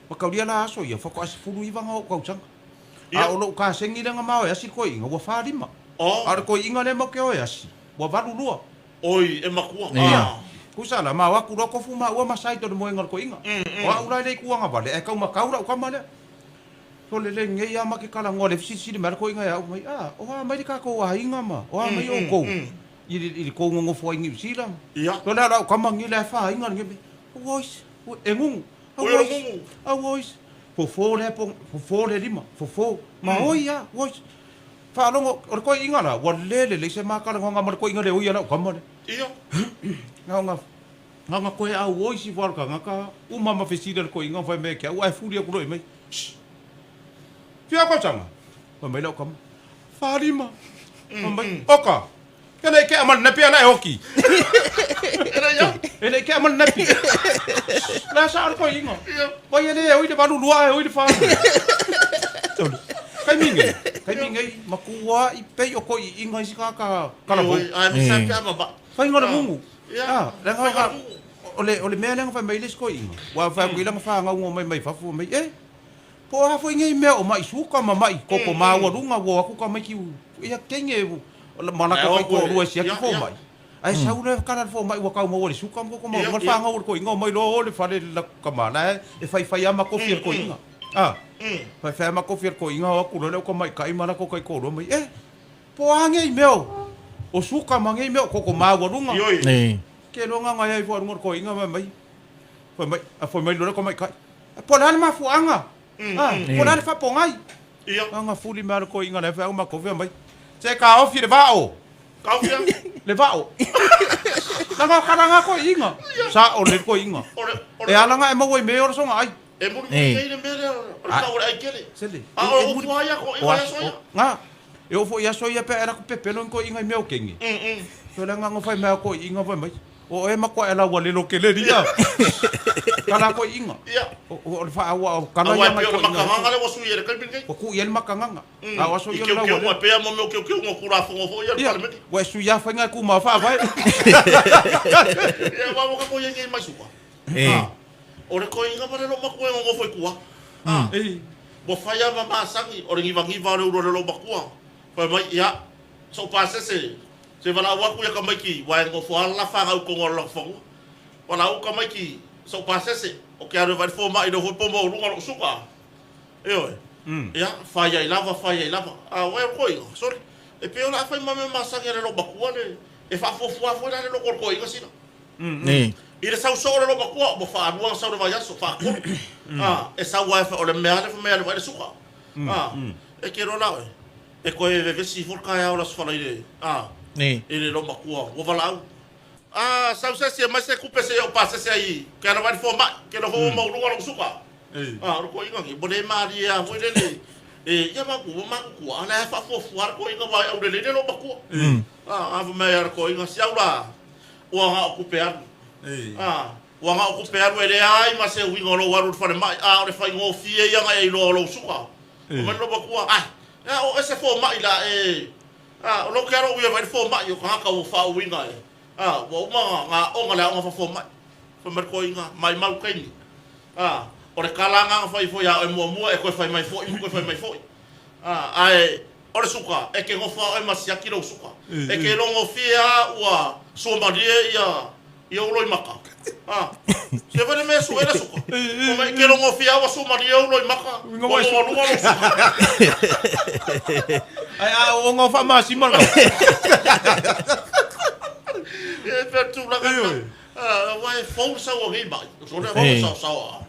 Mataulia la aso ia, faatoa 19 na ou tausaga. A o lou kasegi lea na ma o e asi le toeaina, ua 45. A o le toeaina lea matou te o e asi, ua 82. Oi, e matua. Ia. Tusa la, ma o atu loa tofu maua ma saito i le moega o le toeaina. O au la e le i tuagavale, ae taumatau lau tama lea. Sole lenei lava ma te talanoa lea fesilisili mai lava le toeaina ia au, fai mai, A, o a mai le tatou aiga ma o a mai outou i le tou nonofo ai i Niu Sila? Sole a o lau tama lenei la e afaina lenei mea. Auoi, e gugu. Auoi, auoi, fofo lea po, fofo lea lima, fofo, ma oi a, oi. Faalogo, o le toeaina la, ua le lelei se ma talanoaga ma le toeaina le oi a lau tama lea. Ia. Na ona, na ona toe auoi si fua o le tagata, uma ma fesili a le toeaina ma fai mai ia te au, ae fuli atu loa i mai, Shh. Fia o tausaga? Fai mai lau tama, 45. Fai mai, oka, E le i kea ma le nepi ala e oki. E le i kea ma le nepi. La sa o le koiinga. Vai e le oi le 82 e oi le 4. Kai mi nei, kai mi nei, matua i pei o koiinga isi ka ka kala fou. Ai ma sa pea ma ba. Fai ngona ngungu. Ah, le nga o le mea lea na fai mai le isi koiinga. Ua fai atu i langa whangau ngo mai mai fafo mai e. Po o a foi nei mea o maʻi suka ma maʻi koko maualuga ua o atu tamaiti ia kenge ma latou taitoalua e siaki fomai. Ae sau loa e kala le fomai ua tau maua i le suka ma koko maualuga le fanau o le toeaina omai loa o le fale le latou tama la e faifai lava ma kofi e le toeaina. A, faifai lava ma kofi e le toeaina o atu loa le au tamaitai ma latou taitoalua mai e po o a nei mea o suka ma nei mea o koko maualuga. Ke loa gagae ai fua luga o le toeaina fai mai, fai mai, fai mai loa le au tamaitai. Po o le a le mafuaaga, po o le a le faapogai. Aga fuli mai lava le toeaina la e fai au matou fai mai, Se taofi le vao. Taofi a? Le vao. Leaga o tala na toeaina. Sao lelei le toeaina. E ala ona e maua i mea o le soga ai. E mulimuli nei le mea lea o le tau o le ai tele. Sele. A o upu lava ia toeaina i aso ia. Na. E oo foi i aso ia pe a e alu atu pepelo ni toeaina i mea o kenge. So leaga na fai mai a toeaina fai mai. O oe matua e lau alelo kele lia. Kala koe inga. Ia. O le faaua o kala ia ngai koe inga. Aua e pei o le makagaga lea ua sui e le taimi lenei. Ua tuu i ai le makagaga. A o aso ia o le lau alelo. I teuteuga pea mo mea o teuteuga o Tulafono foi ia a le Palemene. Ua e sui lava faiga e tumau faavae. Ia aua ua tatou i ai nei mai suka. O le toeaina ma le loomatua e nonofo i tua. Ua fai lava ma masani o le nivaniva o le ulu o le loomatua. Fai mai, ia, sou pasese, se valaau atu ia tamaiti, ua e nofo lava la fanau i totonu o le latou fanua. Valaau tamaiti, sou pasese, ou te alu e vaai le fomai lea foi po maualuga lou suka. Ioe. Ia, fai ai lava, fai ai lava. A ua e toeaina, sole, e pei o le a fai ma mea masani a le loomatua le, e faafuafua foi la le loto o le toeaina sina. I le sau soo o le loomatua, ua faalua ona sau i le vaiaso, faatolu. A, e sau lava, o le mea lava lea fai mai e alu e vaai le suka. A, e te iloa la oe, e toe vevesi ifo le taeao o le Aso Faraile, a, i le loomatua, ua valaau. A, sau se isi e aumai se tupe se i ou pasese ai ke ala mai le fomai, ke iloa foi ua maualuga lou suka. A, o le toeaina nei, ua le malie lava foi lele, e, ia ma ua matutua, a o la e faafuafua lava le toeaina aua e aulelei le loomatua. A, a fai mai lava le toeaina, si au la, ua na o tupe alu. A, Ua na o tupe alu e leai ma se uiga o lou alu i le falemai, a o le faigofie ia na e iloa o lou suka. Fai mai le loomatua, Ae, a o ese fomai la e, a, o lou ke alo uia mai le fomai o tagata ua faauiga e, a, ua uma na aoga le aoga faafomai. Fai mai le toeaina, Maimau taimi, a, o le tala na na fai ifo ia oe muamua e toe fai mai foi ma toe fai mai foi. A, ae o le suka, e te nofo lava oe ma siaki lou suka. E te logofie lava ua suamalie ia Ia ou loimaka. A. Se fai le mea e sue le suka. Fai mai, ke logofie lava ua suamalie ou loimaka, ua maualuga lou suka. Ai a o ona o faamasima lena. Ia e pei o le tulaga lena. Aua e fou le sau o nei mai. Sole fou le saosaoa.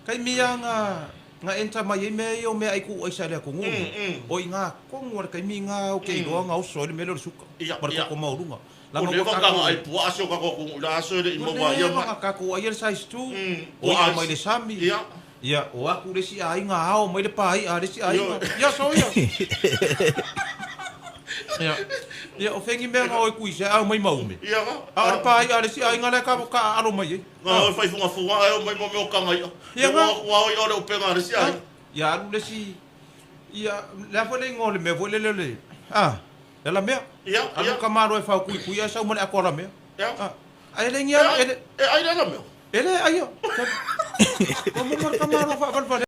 Taimi a na na enter mai ai mea ia o meaai kuuaisa i le atunuu nei, o i ina tonu lava le taimi na ou te iloa na oso ai le mea lea o le suka ma le koko maualuga. Ua leva ona taga ai puaa si o tatou atunuu i la aso e le i maua ai ia mai. Ua leva ona tatou aia le size 2, o i'a mai le sami, ia, o atu le isi aiga ao mai le pai'a a le isi aiga, ia soia. Ia, ia o fea ni mea na oe kuisea ao mai maume, a o le pai'a a le isi aiga la e taaalo mai ai. Na oe fai fugafuga ae omai mo mea o taga i'a. Ia o atu ao i'a o le upega a le isi aiga. Ia alu le isi, ia, le a foi le igoa o le mea foi lele o le, a. Le alamea. Ia, ia. Alu ka malo e fau kuikui ae sau ma le ato alamea. Ia. Ah, ae le ni alu, e le. E ai le alamea. E le aia. Ua momo le tamaloa faavalevale.